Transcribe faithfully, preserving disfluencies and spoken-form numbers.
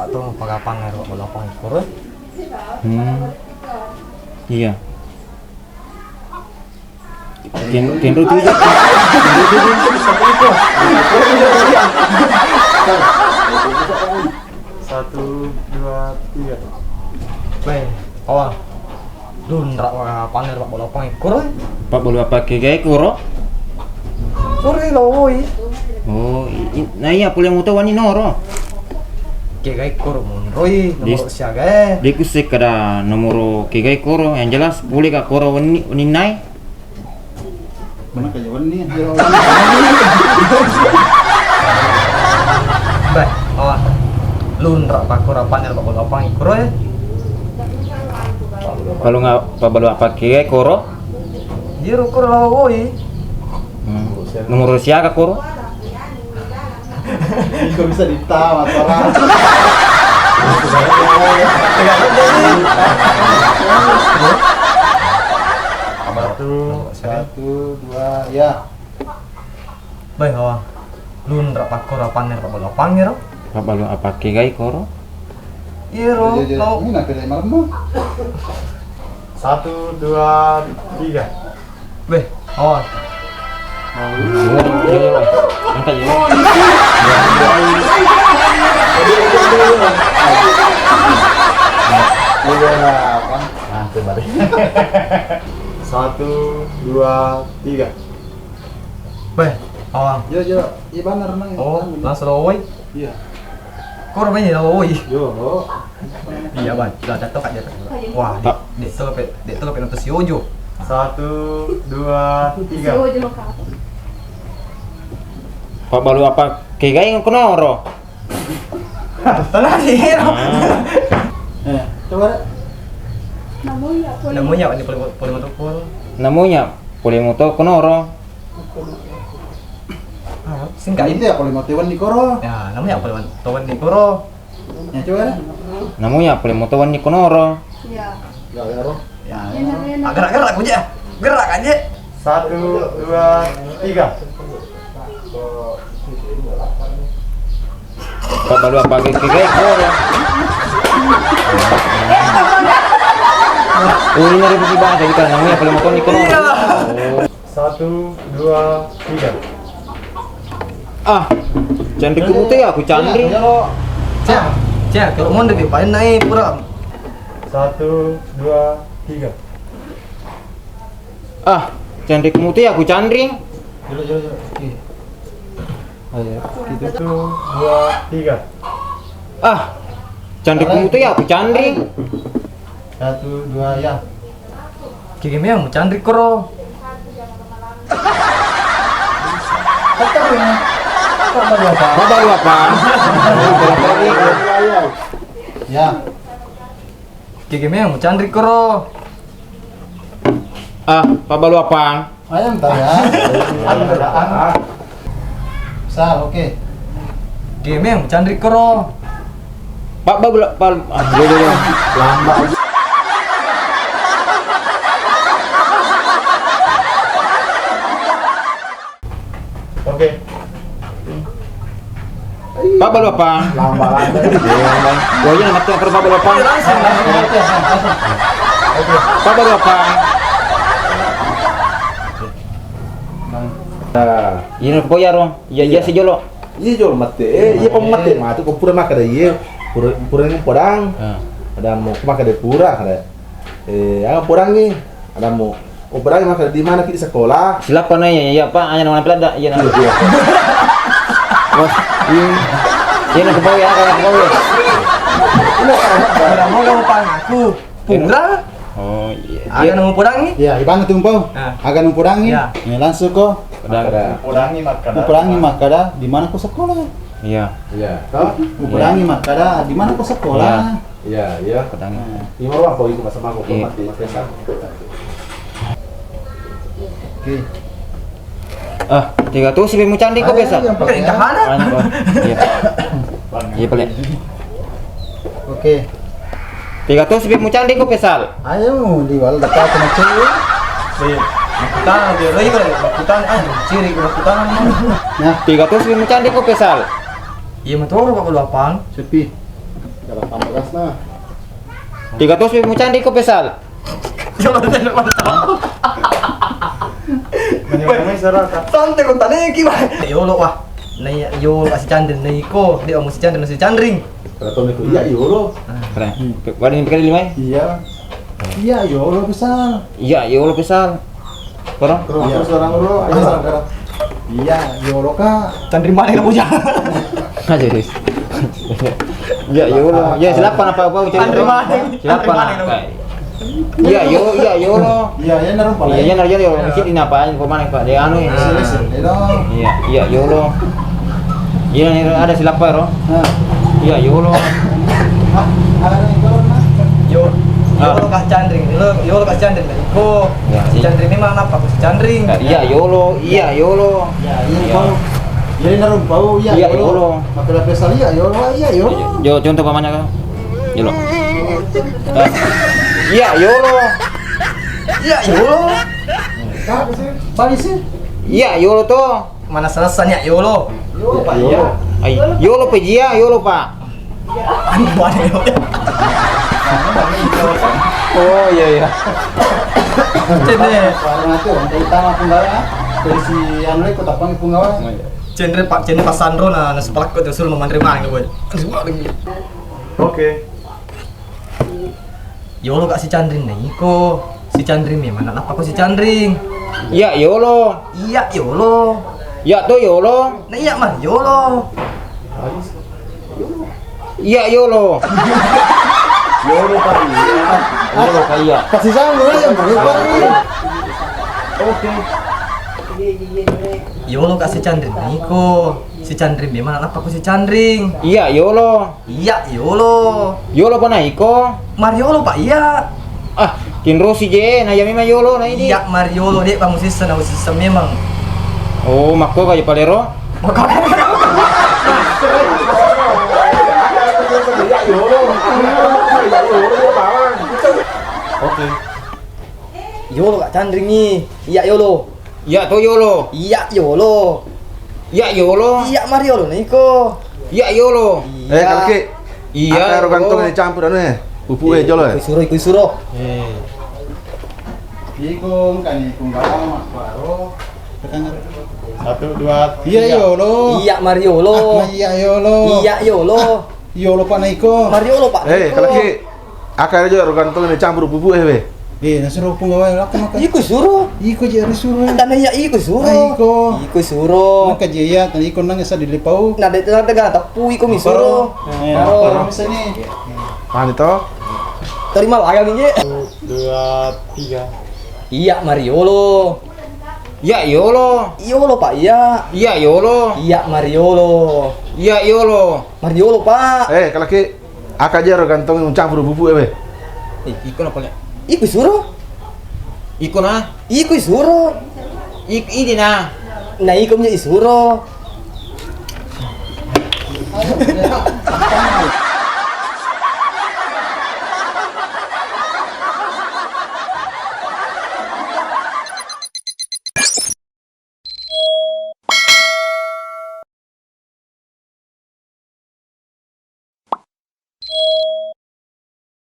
Tu pagapang ero, pagapang ikoro. Hmm. Iya. Ken-, kenro tuju. Kenro tuju. Satu, dua, tiga. Weh, awal. Lunra wa panger pabbalu apang ikkoro. Pabbalu apa kegae koro? Koro lowoi. Oh, i-, i-, na iya pole moto wani noro. Kegae koro monroi nomoro siagae. De kusse kada nomoro kegae koro, yang jelas pole ka koro wenni, wenni nai. Mana kaya wenni, ya Allah. Beh, oh. Lunra pakura paner pabbalu apang ikkoro e. Palu nga-, pabbalu apa kegae koro? Iyaro koro lowoi. Hmm. Nomoro siaga koro? Kok bisa ditawa, Tora? Satu, satu, dua, ya. Baik, Hawa. Lunra pakkoro panger pabbalu apang ero? Pabbalu apa kegae koro? Iyaro, iya, iya, iya. Ini nak pilih malam mah. Satu, dua, tiga. Weh, awas. Angkat ya. Iya, apa? Nah, coba deh. Satu, dua, tiga. Weh, awas. Yo, yo, iya benar nang. Oh, langsung lowoi. Iya. Koro main lowoi. Yo, lo. Iya, Bang. Lah, jatuh, Kak, jatuh. Wah, de-, de' to pe, de' to pe nonton si Ojo. Satu, dua, tiga. Si Ojo, Kak. Pabbalu apa kegae ko noro? Tenang sih. Ah. Eh, coba. Namanya pole, pole motor. Namanya pole motor ko noro. Ah, singkat. Ini ya pole motor wenni koro. Ya, namanya pole motor wenni koro. Ya, coba. Namanya pole motor wenni ko noro. Iya. Ya, ya, Ro. Ya, ya. Gerak-gerak aja. Gerak aja. Satu, dua, tiga. Pabbalu apa kegae koro? Oh, ini dari besi bang, jadi kalau namanya pole motor wenni ko noro. Iya. Oh. Satu, dua, tiga. Ah, canri ku mutu ya, aku canri. Cak, cak, kalau mau lebih paling naik pura. Satu, dua, tiga. Ah, canri ku mutu ya, aku canri. Jolo, jolo, jolo. Oke. Ayo, gitu. Satu, dua, tiga. Ah, canri ku mutu ya, aku canri. Satu, dua, ya. Kiki mea mucanri koro. Pabbalu apa? Pabbalu apa? Ya. Kiki mea mucanri koro. Ah, pabbalu apa? Ayam tanya. Sal, oke. Kiki mea mucanri koro. Pak, Pak, Pak, Pak, ah, iya, iya, iya. Lama. Oke. Pak, balu apa? Lama, lama. Oh, iya, nama tuh, Pak, balu apa? Iya, langsung, langsung. Oke. Pak, balu apa? Nah. Iya, kok ya, Ro? Iya, iya, iya, si jolo. Iya, jolo mate. Eh, iya, pong mate matu, ko pura makkeda iya. Pura, pura ni podang. Ah. Ada mu, ko makkeda pura, ada. Eh, aga podangi? Ada mu. Oh, podangi makkeda di mana ki sekolah? Silappa na iya, iya, Pak, hanya nama pelada, iya, nama. Iya, iya. Bos, iya. Iya, nak kebau ya, nak kebau ya. Ada mau kamu pangaku. Pura? Oh, iya. Aga namupodangi? Iya, ibana tu mpau. Ah. Aga namupodangi? Iya. Iya, langsung ko. Podangi. Podangi makkada. Podangi makkada, di mana ko sekolah? Iya. Iya. Toh? Podangi makkada, di mana ko sekolah? Iya. Iya, iya. Podangi. Iya. Lima orang kau ikut sama aku, iya, mati, mati, mati. Oke. Ah, tiga ratus lebih mucandi ko pesa. Yang pakai yang tahanan. Iya. Iya, pale. Oke. Tiga ratus lebih mucandi ko pesal. Ayo, di wal dekat kena cewek. Iya. Makutang, dia lagi, makutang, ah, ciri makutang. Nah, tiga ratus lebih mucandi ko pesal. Iya, motor, Pak, dua pang. Sepi. Cara tambah gas nah. Tiga tos mucanri ko pesal. Santai ko taneki, Bang. Yolo, wah. Nai yolo kasi canring nai ko, de' omu si canring, si canring. Kalau kau ikut, iya, yolo. Keren. Paling pekali lima. Iya. Iya, yolo pesal. Iya, yolo pesal. Koro? Koro, iya. Terus orang ro, ayo, salam, koro. Iya, yolo, Kak. Canring mana yang punya? Aja, Riz. Iya, yolo. Iya, silapan apa, apa, ucap. Canring mana? Silapan apa? Iya, yo, iya, yolo. Iya, iya, narupa lah. Iya, iya, narupa, yolo. Mesti di napa, info mana, Pak? Dia anu, ya. Sini, sini, dong. Iya, iya, yolo. Iya, ini ada silapan, ro. Nah. Iya, yolo. Ah, ada yang turun, nah. Yo, yolo kasi canring. Yolo, yolo kasi canring. Ko, iya, si canring memang apa? Si canring. Iya, yolo. Iya, yolo. Iya, iya, iya. Bang. Jadi narupa, iya, yolo. Iya, yolo. Maka pesal, iya, yolo, iya, yolo. Yo, contoh pamannya, Kak. Yolo. Eh. Iya, yolo. Iya, yolo. Apa sih? Balik sih. Iya, yolo to. Mana selesainya yolo? Yolo, Pak, iya. Ai, yolo, Pak, iya, yolo, Pak. Anu, mana yolo? Oh, iya, iya. Cene. Warna itu, yang utama penggawa, ah. Dari si anu, ikut apa nih penggawa? Oh, iya. Cendre, Pak, cendre pas sanro na, na sepelak ko suruh memanre mana, boy. Oke. Yolo kasi canring na iko. Si canring memang na apa ko si canring? Iya, yolo. Iya, yolo. Iya to, yolo. Na iya mah yolo. Iya, yolo. Yolo, Pak, iya. Yolo, Pak, iya. Kasih sama, iya, Pak, iya. Oke. Yolo kasi canring na iko. Si canring memang na apa ko si canring? Iya, yolo. Iya, yolo. Yolo pa na iko? Mariolo, Pak, iya. Ah, tinrosi je, na iya memang yolo na idi. Iya, mariolo, de' pa musissa na usissa memang. Oh, makko ka je palero? Makko. Iya, yolo. Iya, yolo, bawang. Oke. Yolo ka canringi. Iya, yolo. Iya to yolo. Iya yolo. Iya yolo. Iya mariolo na iko. Iya yolo. Eh, iya. Kalaki. Iya. Aka ero gantong dicampur anu e. Pupuk e jolo e. Iko suro, iko suro. Eh. Iko engka ni punggawa makkaro. Satu, dua, tiga. Iya yolo. Iya mariolo. Ah, iya yolo. Iya yolo. Yolo pa na iko. Mariolo pa na iko. Eh, kalaki. Aka aja ro gantong ni campur pupuk e we. Eh, nasuro punggawa lakka maka. Iko suro. Iko je ri suro. Tana iya iko suro. Ah, iko. Iko suro. Maka je iya, tana iko nang esa dilipau. Na de tana tega tapu iko mi suro. Eh, oh. Misalnya. Paham to? Terima lagang je. Satu, dua, tiga. Iya mariolo. Iya yolo. Yolo pa iya. Iya yolo. Iya mariolo. Iya yolo. Mariolo pa. Eh, kalaki. Aka aja ro gantong ucampur pupuk e we. Eh, iko na pale. Iko suro. Iko na. Iko suro. Ik idi na. Na iko mi isuro.